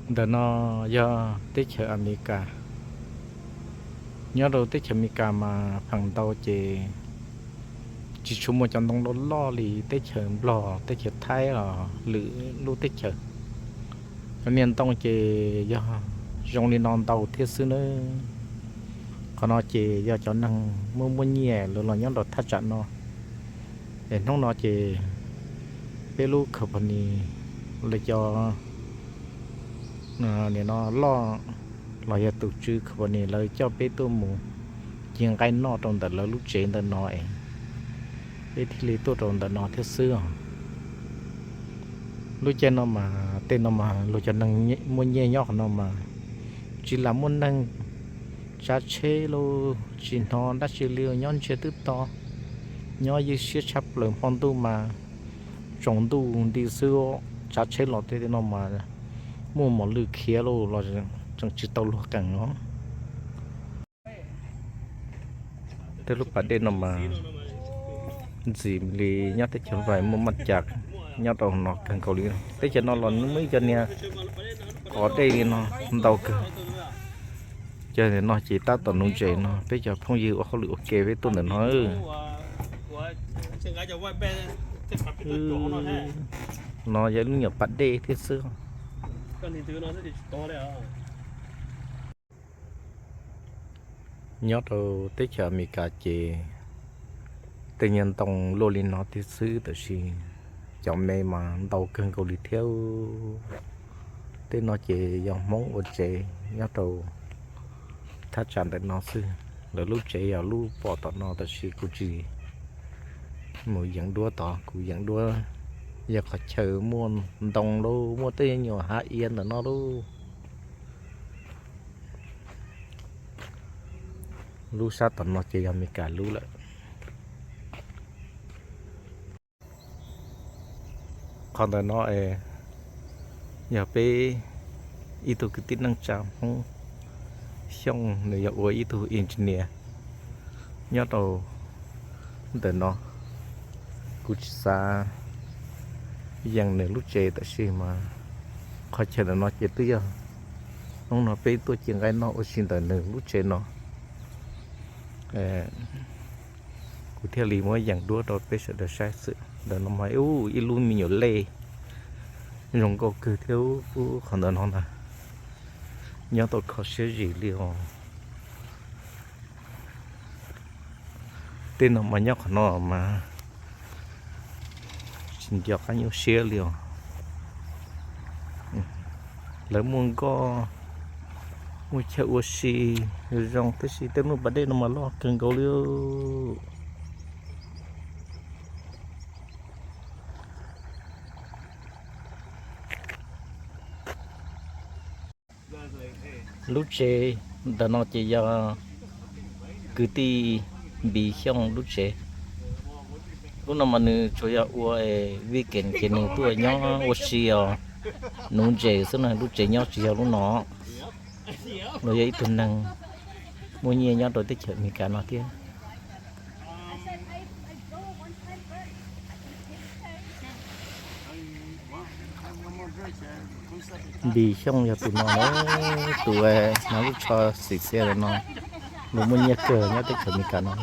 Ntawm no yog teb chaws Amelikas. Nyob rau teb chaws Amelikas mas feem ntau ces tsis tshua muaj cov ntoo loj loj li teb chaws Nplog, teb chaws Thaib los lwm lub teb chaws. Cov niag ntoo ces yog zoo li no ntau thiab xwb nawb. Qhov no ces yog cov neeg muaj muaj nyiaj lawv los nyob rau thaj tsam no. Es hnub no ces peb lub company, lawv cov nim no loj los yog tus tswv company lawv coj peb tuaj mus ci nqaij noj rau ntawm lawv lub tsev ntawm no es peb thiaj li tuaj rau ntawm no thiab xwb os. Lub caij no mas tej no mas luag cov neeg muaj nyiaj nyob qhov no mas tsis lam muaj neeg tsav tsheb lauj, tsis hnov dab tsi li, nyob ntsiag twb to, nyob ywj siab tshaj plaws. Hmo ntuj mas tsaus ntuj nti xwb, tsav tsheb los tej no mas muaj mos lwj khiav lauj, los tseem tsis tau luag qees os. Tej lub pas dej no mas ntxim li nyob teb chaws Nplog muaj maj cas nyob rau no kawg nkaus li. Teb chaws no los nws muaj ib co niag qos dej li no ntau kawg. Cov no ces tab tom nuv ntses no, peb cov phooj ywg ua hauj lwm ua ke peb tuaj ntawm no. No yog ib lub nyuam pas dej thiab xwb. Nyob rau teb chaws Amelikas ces tej nyuag ntoo luaj li no thiab xwb, tab sis cov me mas ntau kawg nkaus li thiab. Tej no ces yog Hmoob ua tsev nyob rau thaj tsam ntawm no xwb. Lawv lub tsev yog lub pom tom no, tab sis kuv tsis mus yeem duab tod, kuv yeem duab yog qhov chaw muaj ntoo lauj, muaj tej nyuag hav iav ntawm no lauj. Lub sab tom no ces yog Amelikas lub lawm. Qhov ntawm no es yog peb ib tug kwv tij neej tsa Hmoob Xyooj, nws yog ua ib tug engineer nyob rau ntawm no. Kuv tsis xav yeem nws lub tsev, tab sis mas qhov chaw ntawm no ces twb yog hnub no peb tuaj ci nqaij noj ua si ntawm nws lub tsev no. Kuv thiaj li muab yeem duab rau peb sawv daws saib xwb. Ntawm no mas ib lub me nyuam lej zoo nkauj kawg thiab. Qhov ntawm no na, nyob tau kho siab zim li os. Tej no mas nyob qhov no mas tsis nco qab nyuaj siab li os. Lawv muaj nkoj, muaj chaw ua si zoo, tab sis tej lub pas dej no mas loj kawg nkaus li. Lub tsev ntawm no ces yog kwv tij Npis Xyooj lub tsev. Lub no mas nws tsuas yog ua weekend ces nws tuaj nyob ua si os, nuv ntses xwb na, lub tsev nyob tsis yog lub no. Los yog ib tug neeg muaj nyiaj nyob rau teb chaws Amelikas no thiab. Npis Xyooj yog tus no, tus hnav lub tsho xim xiab ntawm no, nws muaj nyiaj kawg nyob teb chaws Amelikas no.